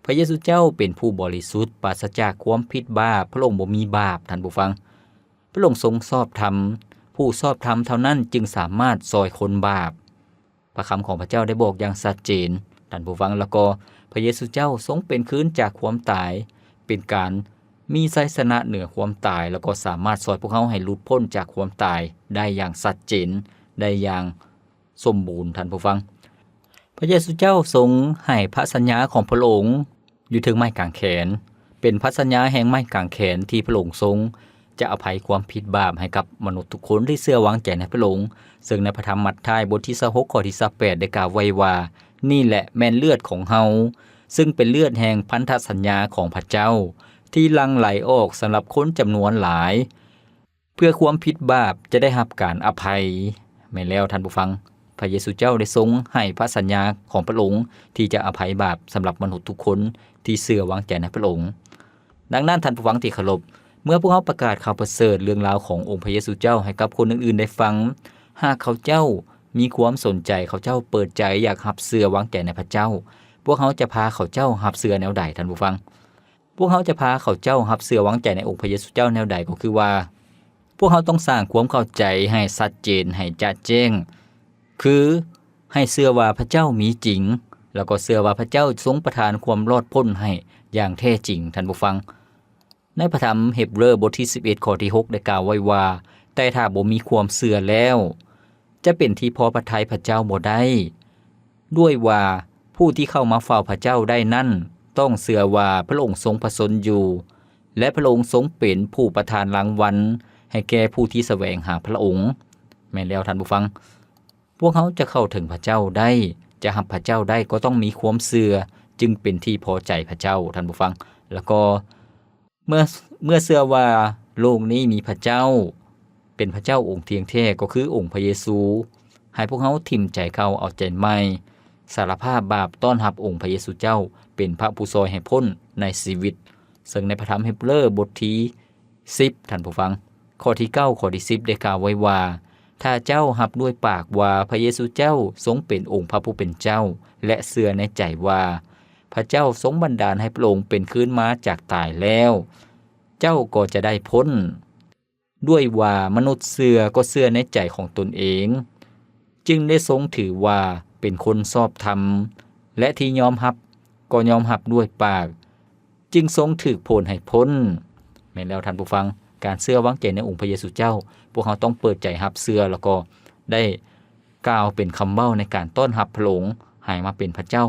ພະເຢຊູເຈົ້າເປັນຜູ້ບໍລິສຸດ, ປາສະຈາກຄວາມຜິດບາບ, ພະອົງບໍ່ມີບາບ, ທ່ານຜູ້ຟັງ. ພະອົງຊົງຊອບທຳ, ຜູ້ຊອບທຳເທົ່ານັ້ນຈຶ່ງສາມາດຊ່ອຍຄົນບາບ. ພະຄຳຂອງພະເຈົ້າໄດ້ບອກຢ່າງຊັດເຈນ, ທ່ານຜູ້ຟັງ, ແລ້ວກໍພະເຢຊູເຈົ້າຊົງເປັນຄືນຈາກຄວາມຕາຍ, ເປັນການມີໄຊຊະນະເໜືອຄວາມຕາຍ, ແລ້ວກໍສາມາດຊ່ອຍພວກເຮົາໃຫ້ຫຼຸດພົ້ນຈາກຄວາມຕາຍໄດ້ຢ່າງຊັດເຈນ, ໄດ້ຢ່າງສົມບູນ, ທ່ານຜູ້ຟັງ. ພະເຢຊູເຈົ້າຊົງໃຫ້ພະສັນຍາຂອງພະອົງ ຢູ່ເທິງໄມ້ກາງແຂນ, ເປັນພັນສັນຍາແຫ່ງໄມ້ກາງແຂນທີ່ພະອົງຊົງຈະອະໄພຄວາມຜິດບາບໃຫ້ກັບມະນຸດທຸກຄົນທີ່ເຊື່ອວາງໃຈໃນພະອົງ, ເຊິ່ງໃນພະທຳມັດທາຍບົດທີຊາວຫົກ ຂໍ້ທີຊາວແປດ ໄດ້ກ່າວໄວ້ວ່າ, ນີ້ແຫຼະແມ່ນເລືອດຂອງເຮົາ, ເຊິ່ງເປັນເລືອດແຫ່ງພັນທະສັນຍາຂອງພະເຈົ້າ, ທີ່ຫຼັ່ງໄຫຼອອກສຳລັບຄົນຈຳນວນຫຼາຍ ເພື່ອຄວາມຜິດບາບຈະໄດ້ຮັບການອະໄພ. ແມ່ນແລ້ວທ່ານຜູ້ຟັງ, ພະເຢຊູເຈົ້າໄດ້ຊົງໃຫ້ພະສັນຍາຂອງພະອົງທີ່ຈະອະໄພບາບສຳລັບມະນຸດທຸກຄົນທີ່ເຊື່ອວາງໃຈໃນພະອົງ. ດັ່ງນັ້ນທ່ານຜູ້ຟັງທີ່ເຄົາລົບ, ເມື່ອພວກເຮົາປະກາດຂ່າວປະເສີດເລື່ອງລາວຂອງອົງພະເຢຊູເຈົ້າໃຫ້ກັບຄົນອື່ນໆໄດ້ຟັງ, ຫາກເຂົາເຈົ້າມີຄວາມສົນໃຈ, ເຂົາເຈົ້າເປີດໃຈຢາກຮັບເຊື່ອວາງໃຈໃນພະເຈົ້າ, ພວກເຮົາຈະພາເຂົາເຈົ້າຮັບເຊື່ອແນວໃດ, ທ່ານຜູ້ຟັງ? ພວກເຮົາຈະພາເຂົາເຈົ້າຮັບເຊື່ອວາງໃຈໃນອົງພະເຢຊູເຈົ້າແນວໃດ? ກໍຄືວ່າ ພວກເຮົາຕ້ອງສ້າງຄວາມເຂົ້າໃຈໃຫ້ຊັດເຈນ, ໃຫ້ຈະແຈ້ງ, ຄືໃຫ້ເຊື່ອວ່າພະເຈົ້າມີຈິງ, ແລ້ວກໍເຊື່ອວ່າພະເຈົ້າຊົງປະທານຄວາມລອດພົ້ນໃຫ້ຢ່າງແທ້ຈິງ, ທ່ານຜູ້ຟັງ. ໃນພະທຳເຮັບເຣີບົດທີສິບເອັດ ຂໍ້ທີຫົກ ໄດ້ກ່າວໄວ້ວ່າ, ແຕ່ຖ້າບໍ່ມີຄວາມເຊື່ອແລ້ວ, ຈະເປັນທີ່ພໍພະໄທພະເຈົ້າບໍ່ໄດ້, ດ້ວຍວ່າຜູ້ທີ່ເຂົ້າມາເຝົ້າພະເຈົ້າໄດ້ນັ້ນ ຕ້ອງເຊື່ອວ່າພະອົງຊົງພະຊົນຢູ່ ແລະ ພະອົງຊົງເປັນຜູ້ປະທານລາງວັນໃຫ້ແກ່ຜູ້ທີ່ສະແຫວງຫາພະອົງ. ແມ່ນແລ້ວທ່ານຜູ້ຟັງ, ພວກເຮົາຈະເຂົ້າເຖິງພະເຈົ້າໄດ້, ຈະຮັບພະເຈົ້າໄດ້ ກໍຕ້ອງມີຄວາມເຊື່ອ, ຈຶ່ງເປັນທີ່ພໍໃຈພະເຈົ້າ, ທ່ານຜູ້ຟັງ. ແລ້ວກໍ ເມື່ອ ເມື່ອເຊື່ອວ່າໂລກນີ້ມີພະເຈົ້າ, ເປັນພະເຈົ້າອົງທ່ຽງແທ້, ກໍຄືອົງພະເຢຊູ, ໃຫ້ພວກເຮົາຖິ້ມໃຈເກົ່າເອົາໃຈໃໝ່, ສາລະພາບບາບຕ້ອນຮັບອົງພະເຢຊູເຈົ້າເປັນພະຜູ້ຊ່ອຍໃຫ້ພົ້ນໃນຊີວິດ. ເຊິ່ງໃນພະທຳເຮັບເຣີບົດທີສິບ, ທ່ານຜູ້ຟັງ, ຂໍ້ທີເກົ້າ ຂໍ້ທີສິບ ໄດ້ກ່າວໄວ້ວ່າ, ຖ້າເຈົ້າຮັບດ້ວຍປາກວ່າພະເຢຊູເຈົ້າຊົງເປັນອົງພະຜູ້ເປັນເຈົ້າ ແລະ ເຊື່ອໃນໃຈວ່າ ພະເຈົ້າຊົງບັນດານໃຫ້ພະອົງເປັນຄືນມາຈາກຕາຍແລ້ວ, ເຈົ້າກໍຈະໄດ້ພົ້ນ. ດ້ວຍວ່າມະນຸດເຊື່ອກໍເຊື່ອໃນໃຈຂອງຕົນເອງ, ຈຶ່ງໄດ້ຊົງຖືວ່າເປັນຄົນຊອບທຳ, ແລະ ທີ່ຍອມຮັບກໍຍອມຮັບດ້ວຍປາກ, ຈຶ່ງຊົງຖືກໂຜນໃຫ້ພົ້ນ. ແມ່ນແລ້ວທ່ານຜູ້ຟັງ, ການເຊື່ອວາງໃຈໃນອົງພະເຢຊູເຈົ້າ, ພວກເຮົາຕ້ອງເປີດໃຈຮັບເຊື່ອ ແລ້ວກໍໄດ້ກ່າວເປັນຄຳເວົ້າໃນການຕ້ອນຮັບພະອົງໃຫ້ມາເປັນພະເຈົ້າ,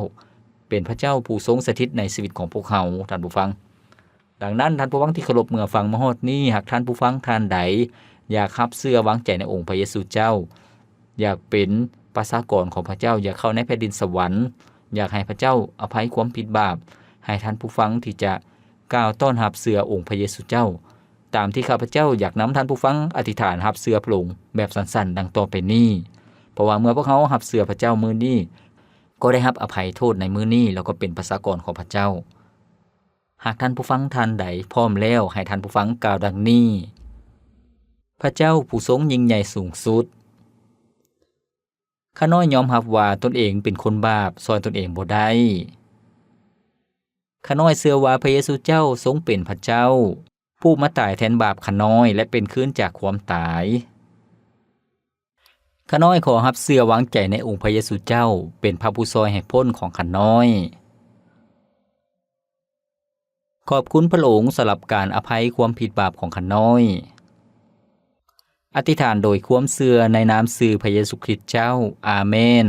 ເປັນພະເຈົ້າຜູ້ຊົງສະຖິດໃນຊີວິດຂອງພວກເຮົາ, ທ່ານຜູ້ຟັງ. ດັ່ງນັ້ນ, ທ່ານຜູ້ຟັງທີ່ເຄົາລົບ, ເມື່ອຟັງມາຮອດນີ້, ຫາກທ່ານຜູ້ຟັງທ່ານໃດຢາກຮັບເຊື່ອວາງໃຈໃນອົງພະເຢຊູເຈົ້າ, ຢາກເປັນປະຊາກອນຂອງພະເຈົ້າ, ຢາກເຂົ້າໃນແຜ່ນດິນສະຫວັນ, ຢາກໃຫ້ພະເຈົ້າອະໄພຄວາມຜິດບາບ, ໃຫ້ທ່ານຜູ້ຟັງທີ່ຈະກ່າວຕ້ອນຮັບເຊື່ອອົງພະເຢຊູເຈົ້າ, ຕາມທີ່ຂ້າພະເຈົ້າຢາກນຳທ່ານຜູ້ຟັງອະທິຖານຮັບເຊື່ອພະອົງແບບສັ້ນໆ ດັ່ງຕໍ່ໄປນີ້. ເພາະວ່າເມື່ອພວກເຮົາຮັບເຊື່ອພະເຈົ້າມື້ນີ້, ກໍໄດ້ຮັບອະໄພໂທດໃນມື້ນີ້, ແລ້ວກໍເປັນປະຊາກອນຂອງພະເຈົ້າ. ຫາກທ່ານຜູ້ຟັງທ່ານໃດພ້ອມແລ້ວ, ໃຫ້ທ່ານຜູ້ຟັງກ່າວດັ່ງນີ້: ພະເຈົ້າຜູ້ຊົງຍິ່ງໃຫຍ່ສູງສຸດ, ຂ້ານ້ອຍຍອມຮັບວ່າຕົນເອງເປັນຄົນບາບ, ຊ່ອຍຕົນເອງບໍ່ໄດ້. ຂ້ານ້ອຍເຊື່ອວ່າພະເຢຊູເຈົ້າຊົງເປັນພະເຈົ້າ, ຜູ້ມາຕາຍແທນບາບຂ້ານ້ອຍ ແລະ ເປັນຄືນຈາກຄວາມຕາຍ. ຂ້ານ້ອຍຂໍຮັບເຊື່ອວາງໃຈໃນອົງພະເຢຊູເຈົ້າເປັນພະຜູ້ຊ່ອຍໃຫ້ພົ້ນຂອງຂ້ານ້ອຍ. ຂອບຄຸນພະອົງສຳລັບການອະໄພຄວາມຜິດບາບຂອງຂ້ານ້ອຍ. ອະທິຖານໂດຍຄວາມເຊື່ອໃນນາມຊື່ພະເຢຊູຄຣິດເຈົ້າ. ອາເມນ.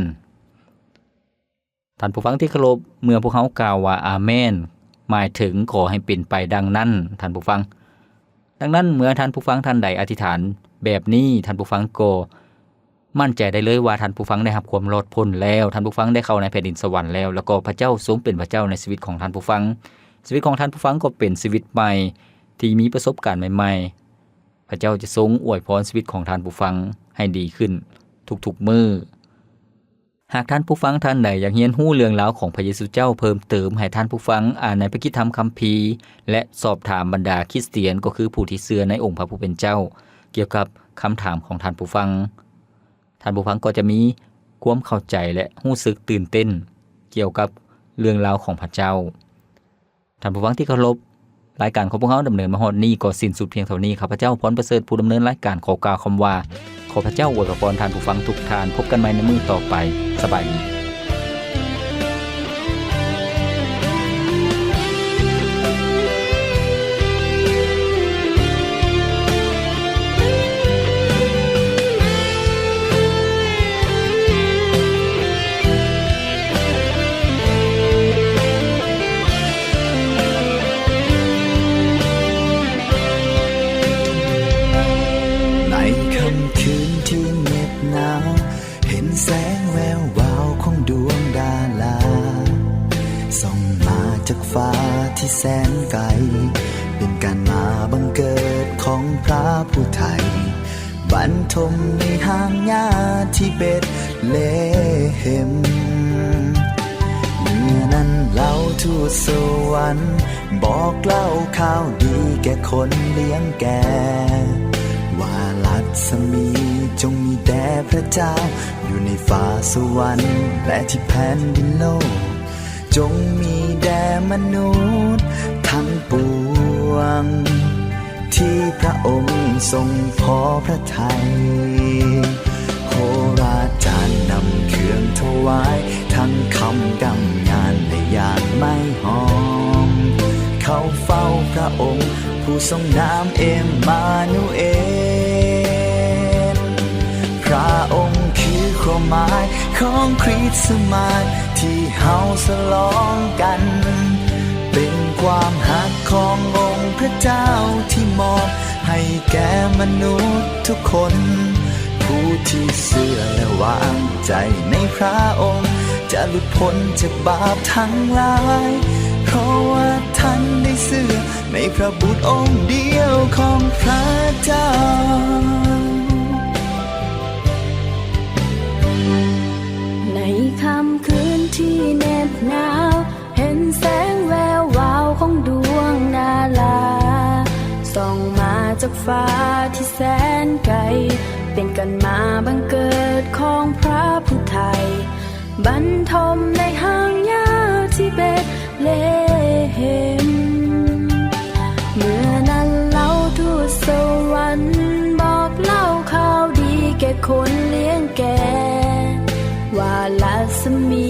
ທ່ານຜູ້ຟັງທີ່ເຄົາລົບ, ເມື່ອພວກເຮົາກ່າວວ່າ ອາເມນ, ໝາຍເຖິງຂໍໃຫ້ເປັນໄປດັ່ງນັ້ນ, ທ່ານຜູ້ຟັງ. ດັ່ງນັ້ນ, ເມື່ອທ່ານຜູ້ຟັງທ່ານໃດອະທິຖານແບບນີ້, ທ່ານຜູ້ຟັງກໍໝັ້ນໃຈໄດ້ເລີຍວ່າທ່ານຜູ້ຟັງໄດ້ຮັບຄວາມລອດພົ້ນແລ້ວ, ທ່ານຜູ້ຟັງໄດ້ເຂົ້າໃນແຜ່ນດິນສະຫວັນແລ້ວ, ແລ້ວກໍພະເຈົ້າຊົງເປັນພະເຈົ້າໃນຊີວິດຂອງທ່ານຜູ້ຟັງ. ຊີວິດຂອງທ່ານຜູ້ຟັງກໍເປັນຊີວິດໃໝ່ທີ່ມີປະສົບການໃໝ່ໆ. ພະເຈົ້າຈະຊົງອວຍພອນຊີວິດຂອງທ່ານຜູ້ຟັງໃຫ້ດີຂຶ້ນທຸກໆມື້. ຫາກທ່ານຜູ້ຟັງທ່ານໃດຢາກຮຽນຮູ້ເລື່ອງລາວຂອງພະເຢຊູເຈົ້າເພີ່ມເຕີມ, ໃຫ້ທ່ານຜູ້ຟັງອ່ານໃນພະກິດທຳຄຳພີ ແລະ ສອບຖາມບັນດາຄຣິສຕຽນ, ກໍຄືຜູ້ທີ່ເຊື່ອໃນອົງພະຜູ້ເປັນເຈົ້າ, ກ່ຽວກັບຄຳຖາມຂອງທ່ານຜູ້ຟັງ. ທ່ານຜູ້ຟັງກໍຈະມີຄວາມເຂົ້າໃຈ ແລະ ຮູ້ສຶກຕື່ນເຕັ້ນກ່ຽວກັບເລື່ອງລາວຂອງພະເຈົ້າ. ທ່ານຜູ້ຟັງທີ່ເຄົາລົບ, ລາຍການຂອງພວກເຮົາດຳເນີນມາຮອດນີ້ກໍສິ້ນສຸດພຽງເທົ່ານີ້. ຂ້າພະເຈົ້າ ພອນປະເສີດ ຜູ້ດຳເນີນລາຍການ ຂໍກ່າວຄຳວ່າ ຂໍພະເຈົ້າອວຍພະພອນທ່ານຜູ້ຟັງທຸກທ່ານ. ພົບກັນໃໝ່ໃນມື້ຕໍ່ໄປ. ສະບາຍດີ. ໃນຄ່ຳຄືນທີ່ເຫນັບໜາວ ເຫັນແສງແວວວາວຂອງດວງດາລາ ສ່ອງມາຈາກຟ້າທີ່ແສນໄກ. ເປັນການມາບັງເກີດຂອງພຣະຜູ້ໄຖ່ ບັນທົມໃນຫ້າງຫຍ້າທີ່ເບັດເລເຮັມ. ເມື່ອນັ້ນເຫຼົ່າທູດສະຫວັນບອກເລົ່າຂ່າວດີແກ່ຄົນລ້ຽງແກະ ວ່າລັດສະໝີຈົ່ງມີແດ່ພຣະເຈົ້າຢູ່ໃນຟ້າສະຫວັນ ແລະທີ່ແຜ່ນດິນໂລກ ຈົ່ງມີແດ່ມະນຸດທັງປວງ ທີ່ພຣະອົງຊົງພໍພຣະໄທ. ໂຫລາຈານນຳເຄື່ອງຖວາຍ ທັງຄຳກຳຍານ ແລະຢາງໄມ້ຫອມ ເຂົ້າເຝົ້າພຣະອົງ ຜູ້ຊົງນາມເອມມານູເອນ. ພຣະອົງຄືຄວາມໝາຍຂອງຄຣິສຕະມາດທີ່ເຮົາສະຫຼອງກັນ ເປັນຄວາມຮັກຂອງອົງພຣະເຈົ້າທີ່ມອບໃຫ້ແກ່ມະນຸດທຸກຄົນ. ຜູ້ທີ່ເຊື່ອ ແລະ ວາງໃຈໃນພຣະອົງ ຈະຫຼຸດພົ້ນຈາກບາບທັງຫຼາຍ ເພາະວ່າທ່ານໄດ້ເຊື່ອ ໃນພຣະບຸດອົງດຽວຂອງພຣະເຈົ້າ. ໃນຄ່ຳຄືນທີ່ເໜັບໜາວ ເຫັນແສງແວວວາວຂອງດວງດາລາ ສ່ອງມາຈາກຟ້າທີ່ແສນໄກ ເປັນການມາບັງເກີດຂອງພຣະຜູ້ໄຖ່ ບັນທົມໃນຫ້າງຫຍ້າທີ່ເບັດເລເຮັມ. ເມື່ອນັ້ນເຫຼົ່າທູດສະຫວັນບອກເລົ່າຂ່າວດີແກ່ຄົນລ້ຽງແກະ ວ່າລັດສະໝີ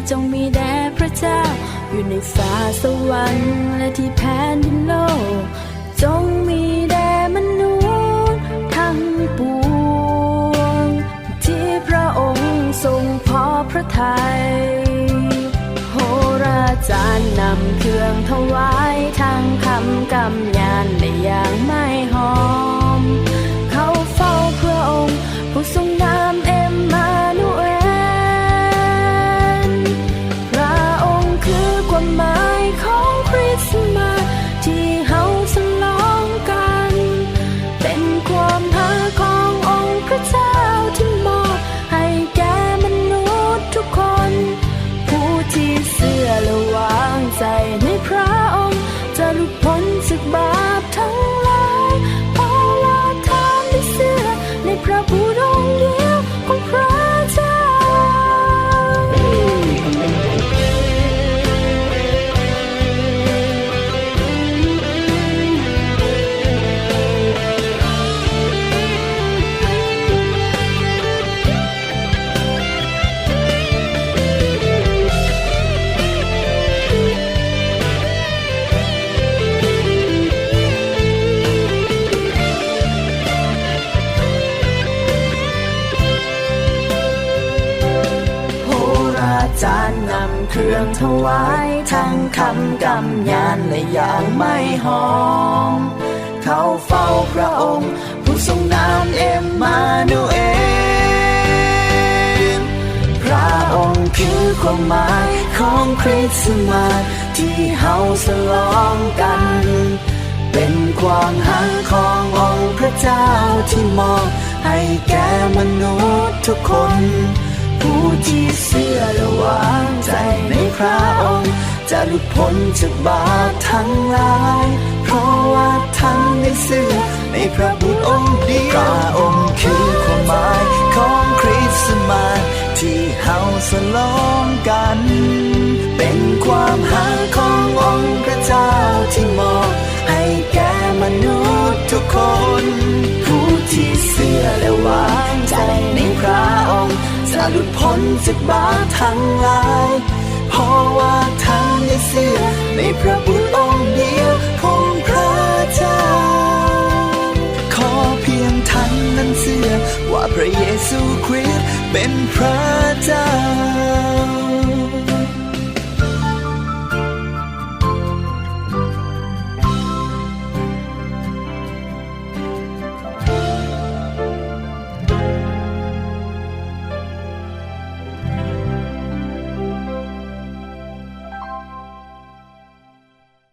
ຈົ່ງມີແດ່ພຣະເຈົ້າຢູ່ໃນຟ້າສະຫວັນ ແລະທີ່ແຜ່ນດິນໂລກ ຈົ່ງມີແດ່ມະນຸດທັງປວງ ທີ່ພຣະອົງຊົງພໍພຣະໄທ. ໂຫລາຈານນຳເຄື່ອງຖວາຍ ທັງຄຳກຳຍານ ແລະຢາງໄມ້ຫອມ ເຂົ້າເຝົ້າພຣະອົງ ຜູ້ຊົງນາມເອມມານູເອນ. ພຣະອົງຄືຄວາມໝາຍຂອງຄຣິສຕະມາດທີ່ເຮົາສະຫຼອງກັນ ເປັນຄວາມຮັກຂອງອົງພຣະເຈົ້າທີ່ມອບໃຫ້ແກ່ມະນຸດທຸກຄົນ. ຜູ້ທີ່ເຊື່ອ ແລະ ວາງໃຈໃນພຣະອົງ ຈະຫຼຸດພົ້ນຈາກບາບທັງຫຼາຍ ເພາະວ່າທ່ານໄດ້ເຊື່ອໃນພຣະບຸດອົງດຽວຂອງພຣະເຈົ້າ. ໂຫລາຈານນຳເຄື່ອງຖວາຍ ທັງຄຳກຳຍານ ແລະຢາງໄມ້ຫອມ ເຂົ້າເຝົ້າພຣະອົງ ຜູ້ຊົງນາມເອມມານູເອນ. ພຣະອົງຄືຄວາມໝາຍຂອງຄຣິສຕະມາດທີ່ເຮົາສະຫຼອງກັນ ເປັນຄວາມຮັກຂອງອົງພຣະເຈົ້າທີ່ມອບໃຫ້ແກ່ມະນຸດທຸກຄົນ. ຜູ້ທີ່ເຊື່ອ ແລະ ວາງໃຈໃນພຣະອົງ ຈະຫຼຸດພົ້ນຈາກບາບທັງຫຼາຍ ເພາະວ່າທ່ານໄດ້ເຊື່ອໃນພຣະບຸດອົງດຽວ. ພຣະອົງຄືຄວາມໝາຍຂອງຄຣິສຕະມາດທີ່ເຮົາສະຫຼອງກັນ ເປັນຄວາມຮັກຂອງອົງພຣະເຈົ້າທີ່ມອບໃຫ້ແກ່ມະນຸດທຸກຄົນ. ຜູ້ທີ່ເຊື່ອ ແລະ ວາງໃຈໃນພຣະອົງ ຈະຫຼຸດພົ້ນຈາກບາບທັງຫຼາຍ ເພາະວ່າທ່ານໄດ້ເຊື່ອໃນພຣະບຸດອົງດຽວຂອງພຣະເຈົ້າ. ຂໍພຽງທ່ານນັ້ນເຊື່ອວ່າພຣະເຢຊູຄຣິດເປັນພຣະເຈົ້າ.